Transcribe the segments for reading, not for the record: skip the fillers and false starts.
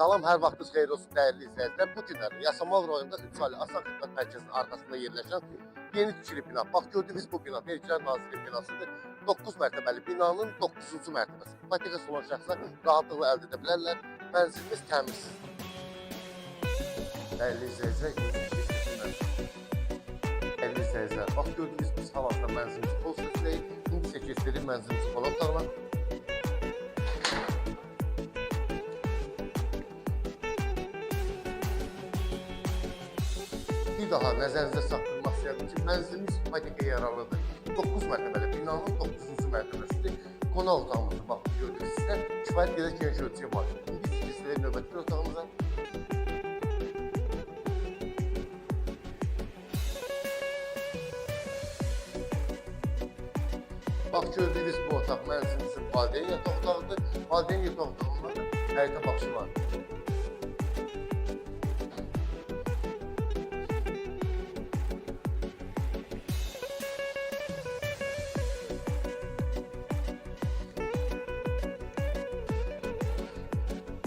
Salam, hər vaxtınız xeyir olsun dəyərli izləyicilər. Bu günlər Yasamal rayonunda 3 saylı Asan Xidmət Mərkəzinin arxasında yerləşən yeni tikili bina. Bax gördüyünüz bu bina Vergilər Nazirliyi binasıdır. 9 mərtəbəli binanın 9-cu mərtəbəsi. İpotekası olan şəxslər rahatlıqla əldə edə bilərlər. Mənzilimiz təmirsizdir. Dəyərli izləyicilər, dəyərli izləyicilər, bax gördüyünüz biz hal-hazırda mənzilimiz pol səsindəyik. İndi isə keçirik mənzilimizin qonaq otağına. Bir daha nəzərinizə çatdırmaq istəyirəm ki, mənzilimiz ipotekaya yararlıdır. 9 mərtəbəli binanın 9-cu mərtəbəsidir. Qonaq otağımızı bax gördüyünüz sizdə kifayət qədər geniş ölçüyə malikdir. İndi keçirik növbəti bir otağımıza. Bax gördüyünüz bu otaq mənzilimizin valideyn yataq otağıdır. Valideyn yataq otağında da həyətə baxışı var.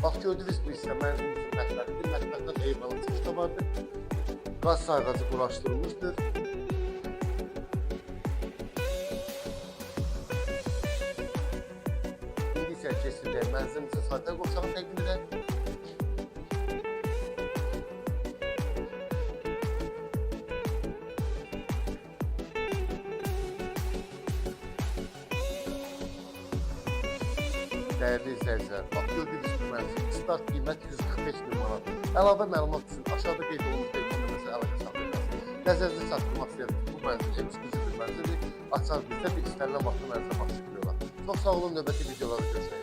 Bax gördüyünüz bu hissə mənzilimizin mətbəxidir. Mətbəxdən eyvana çıxış da vardır. Qaz sayğacı quraşdırılmışdır. İndi isə keçirik mənzilimizin sanitar qovşağını təqdim edək. Dəyərli izləyicilər, bax gördüyünüz bu mənzil start qiymət 145 min manat. Əlavə məlumat üçün aşağıda qeyd olunmuş telefon nömrəsinə əlaqə saxlaya bilərsiniz. Nəzərinizə çatdırmaq istəyirəm ki, bu mənzil ekskluziv bir mənzildir. Açar bizdə bir istənilən vaxtda mənzilə baxış olar. Çox sağ olun, növbəti videolarda görüşmək.